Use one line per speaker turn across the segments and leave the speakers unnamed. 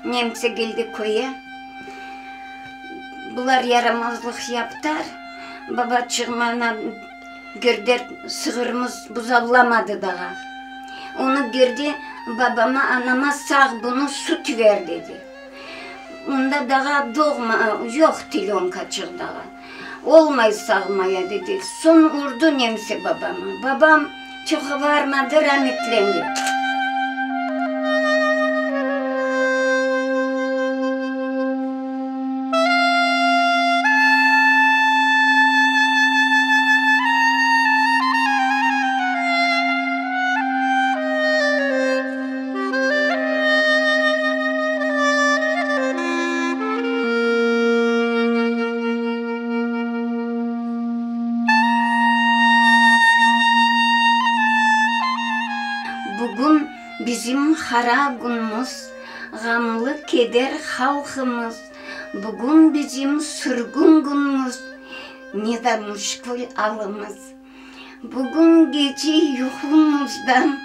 Nemse keldi köye. Bular yaramazlıq yaptılar. Babaçığım ana girdi, sığırımız buzavlamadı daa. Onı girdi, babama, anama sağ bunı süt ver, dedi. Onda daa doğma, yoq telönkaçıq daa. Olmay sağmaya, dedi. Soñ urdı nemse babama. Babam çoq varmadı, rametlendi. Bugün bizim qara künümiz, Ğamlı keder halqımız. Bugün bizim sürgün künümiz, Ne de müşkül alımız. Bugün gece yuqumızdan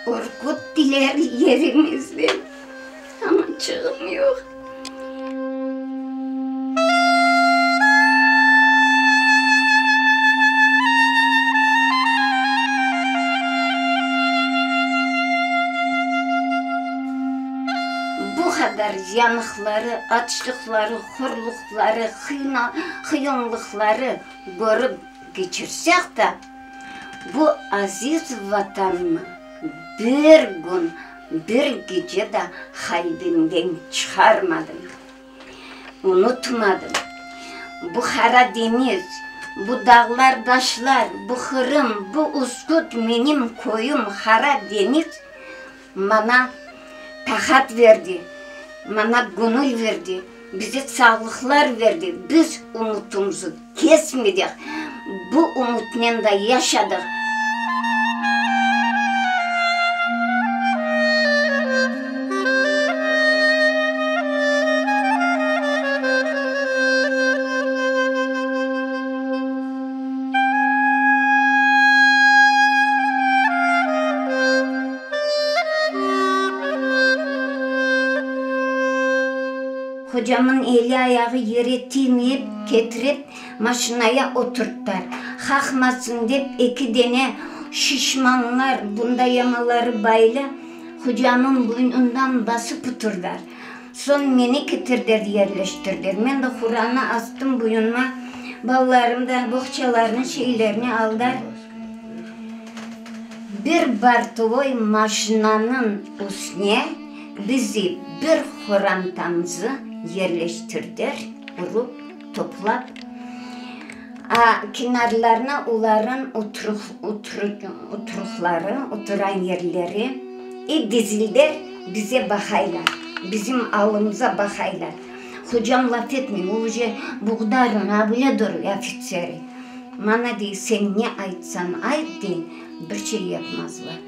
Ürküttiler yerimizden, Anaçığım yoq. Bu qadar yanıqları, açlıqları, horluqları, qıyınlıqları körip keçirsek de, bu aziz Vatannı bir kün, bir gece de qalbimden çıqarmadım, unutmadım. Bu Qara deñiz, bu dağlar, taşlar, bu Qırım, bu Üsküt, menim köyüm Qara deñiz Maña taqat berdi, maña göñül berdi, bize sağlıqlar berdi. Biz ümütimizi kesmedik, bu ümütnen de yaşadıq. Hocamnıñ eli-ayağı yere tiymeyip, ketirip, maşinaya oturttılar. Qaqmasın dep, eki dene şişmanlar, bunda yamaları baylı, hocamnıñ boynundan basıp oturdılar. Soñ meni ketirdiler, yerleştirdiler. Men de Quranı astım boyunuma, balalarım da boğçalarını, şeylerini aldılar. Bir bortovoy maşinanıñ üstüne bizi bir qorantamızı yerleştirdiler, urup, toplap. A, kenarlarına olarnıñ oturuqları, oturan yerleri, i dizildiler, bize baqaylar, bizim alımıza baqaylar. Hocam laf etmey, o uje buğdarın, avledur ofitseri. Maña dey, sen ne aytsañ ayt, dey, bir şey yapmazlar.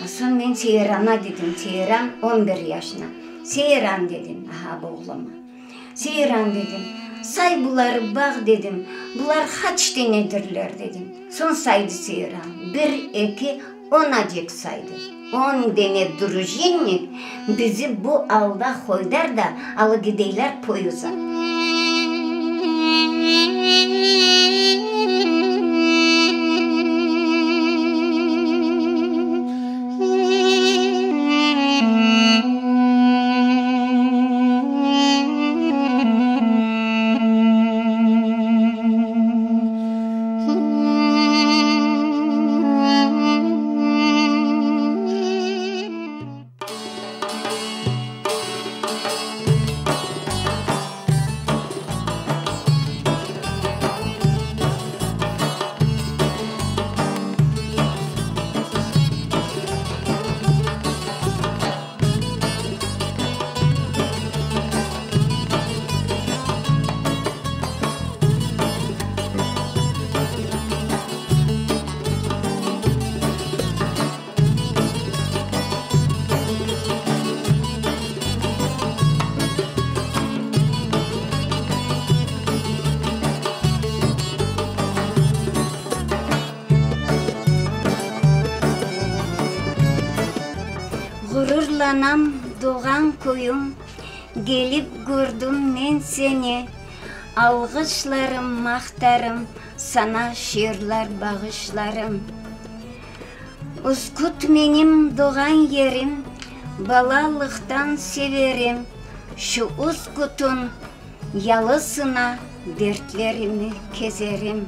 Soñ men Seyranğa dedim, Seyran on bir yaşında. Seyran, dedim, aha bu oğluma. Seyran, dedim, say buları, baq, dedim, bular qaç tenedirler, dedim. Soñ saydı Seyran, bir, eki, onacek saydı. On dene drujinnik bizi bu alda qoydar da, alı gideyler poyuza. Ğururlanam, doğğan köyüm, Kelip kördim men seni, Alğışlarım, maqtarım, Saña şiirler bağışlarım. Üsküt menim doğğan yerim, Balalıqtan severim, Şu Üskütün yalısına Dertlerimi kezerim.